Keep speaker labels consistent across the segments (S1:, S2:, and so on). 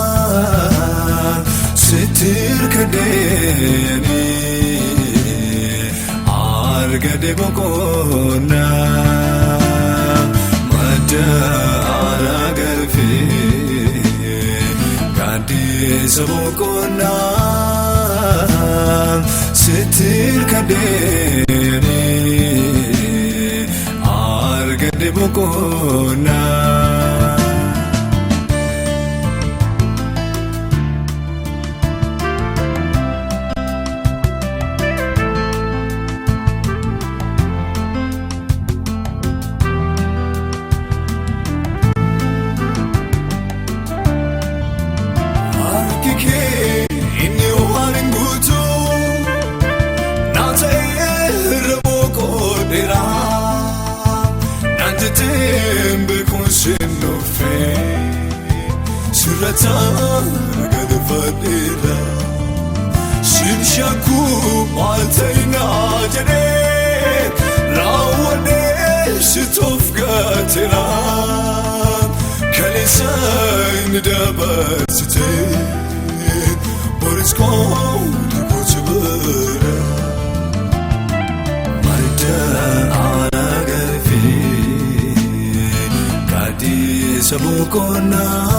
S1: Boqonnaa sitti hirkadheeni argadhe boqonnaa madda aara galfee gaaddisa boqonnaa sitti hirkadheeni argadhe boqonnaa. Harki kee inni waan hin guutuu naan ta'ee irra boqodheera. Naan jetteen beekuun sin dhufe sirrataan galfadheera. Sin shakkuu maal ta'inaa jedhee raawwadhee si toof gateera. Kaleessa inni dabarsite boris kooti gocha bara. Madda aara galfee gaaddisa boqonnaa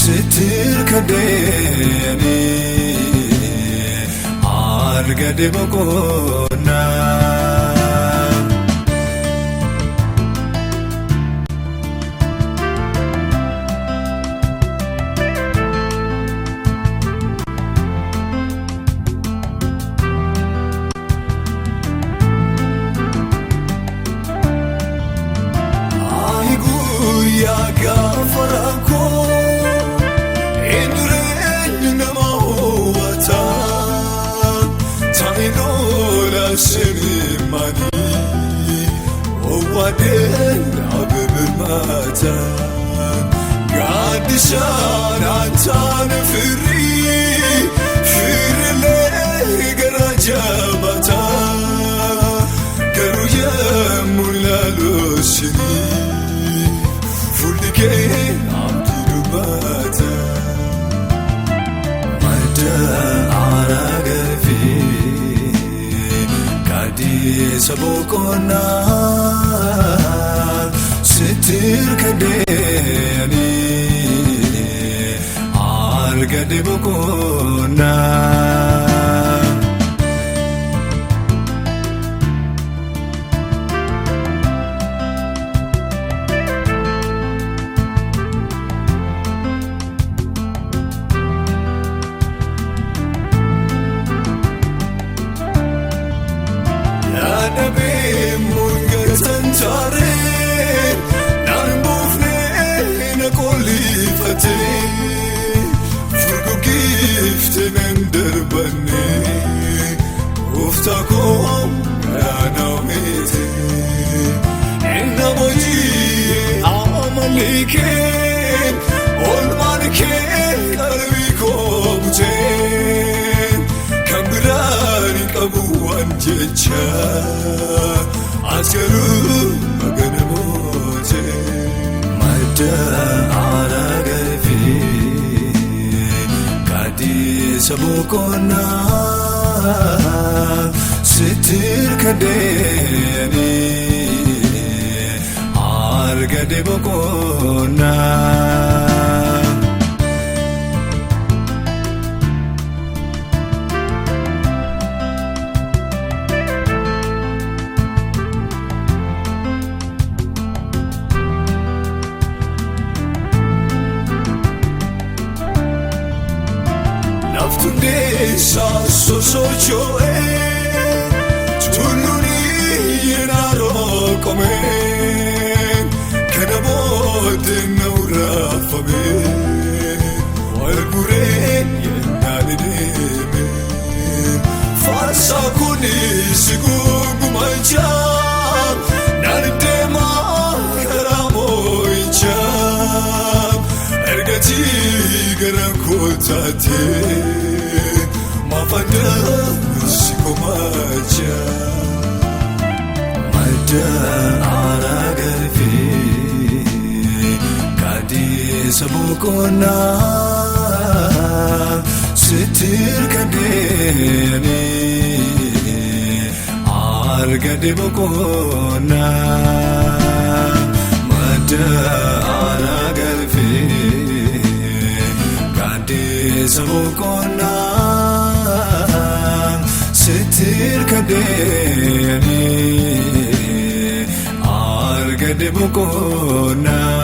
S1: sitti hirkadheeni argadhe boqonnaa. Ani guyyaa gaafa rakkoo eenyureenyu nama hawwata taa'ee lola simimanii owwaadheen dhaabee birmata gaaddisaan antaan firii firillee gara jabata garuu yemmuu ilaaluusinii fuulli kee abdii dubbata. Madda aara galfee gaaddisa boqonnaa sitti hirkadheeni argadhe boqonnaa. Yaadabee murgatan taaree naan buufnee na qollifatee furguggiiftee nan darbannee gooftaa koo galaana meetee inni hojii amalli kee oolmaan kee qalbii koo butee kan biraan hin qabu waan jecha as garuu magana mootee. Madda aara galfee gaaddisa boqonnaa sitti hirkadheeni argadhe boqonnaa. Laftundeessa sosocho'ee tulluun yeroo qomee kana booddee na urraafamee wal guree yennaan deeme faarsaa kunis gugumachaa naan deemaa karaa moo'ichaa ergatii gara kootaatee maafanda si komachaa. Madda aara galfee Gaaddisa boqonnaa sitti hirkadheeni argadhe boqonnaa madda aara galfee gaaddisa boqonnaa sitti hirkadheeni argadhe boqonnaa.